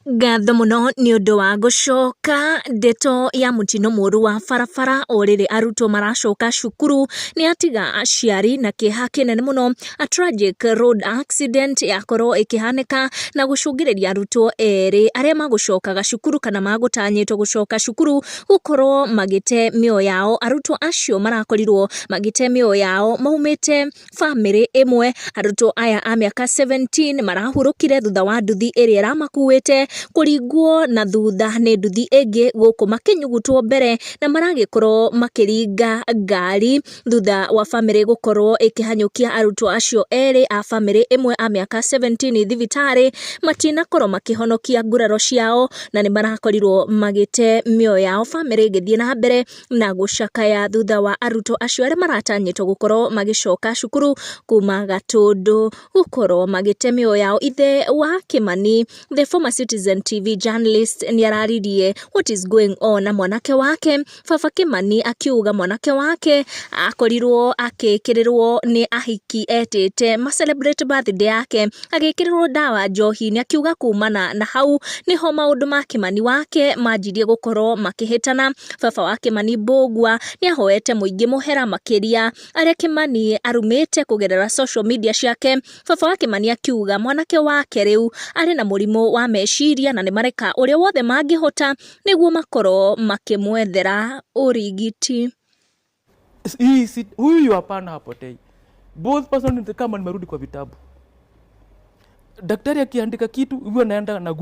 Ngatho mũno nĩ ũndũ wa gũcoka. Ndeto ya mũtino mũru wa barabara o rĩrĩ arutwo maracoka cukuru nĩ yatiga aciari na kĩeha kĩnene mũno. A tragic road accident yakorwo ĩkĩhanĩka na gũcũngĩrĩria arutwo erĩ arĩa magũcokaga cukuru kana magũtanyĩtwo gũcoka cukuru gũkorwo magĩte mĩoyo yao. Arutwo acio marakorirwo magĩte mĩoyo yao maumĩte bamĩrĩ ĩmwe. Arutwo aya a mĩaka 17 marahurũkire thutha wa nduthi ĩrĩa ĩramakuĩte kũringwo na thutha nĩ nduthi ĩngĩ gũkũ makĩnyugutwo mbere na maragĩkorwo makĩringa ngari thutha wa bamĩrĩ gũkorwo ĩkĩhanyũkia arutwo acio erĩ a bamĩrĩ ĩmwe a mĩaka 17 thibitarĩ. Matinakorwo makĩhonokia nguraro ciao na nĩ marakorirwo magĩte mĩoyo yao. Bamĩrĩ ĩgĩthiĩ na mbere na gũcakaya thutha wa arutwo acio arĩa maratanyĩtwo gũkorwo magĩcoka cukuru kuma Gatũndũ gũkorwo magĩte mĩoyo yao. Ithe wa Kimani, the former Citizen TV journalist, nĩ araririe what is going on na mwanake wake. Baba Kimani akiuga mwanake wake akorirwo akĩkĩrĩrwo nĩ ahiki etĩte ma celebrate birthday yake, agĩkĩrĩrwo ndawa njohi-inĩ. Akiuga kumana na hau nĩho maũndũ ma Kimani wake manjirie gũkorwo makĩhĩtana. Baba wa Kimani Mbũgua nĩ ahoete mũingĩ mũhera makĩria arĩa Kimani arumĩte kũgerera social media ciake. Baba wa Kimani akiuga mwanake wake rĩu arĩ na mũrimũ wa meciria na nĩ mareka ũrĩa wothe mangĩhota nĩguo makorwo makĩmwethera ũrigiti. Hii si, huyu hapana, hapotei. Both person kama nimerudi kwa vitabu. Daktari akiandika kitu, huyu anaenda na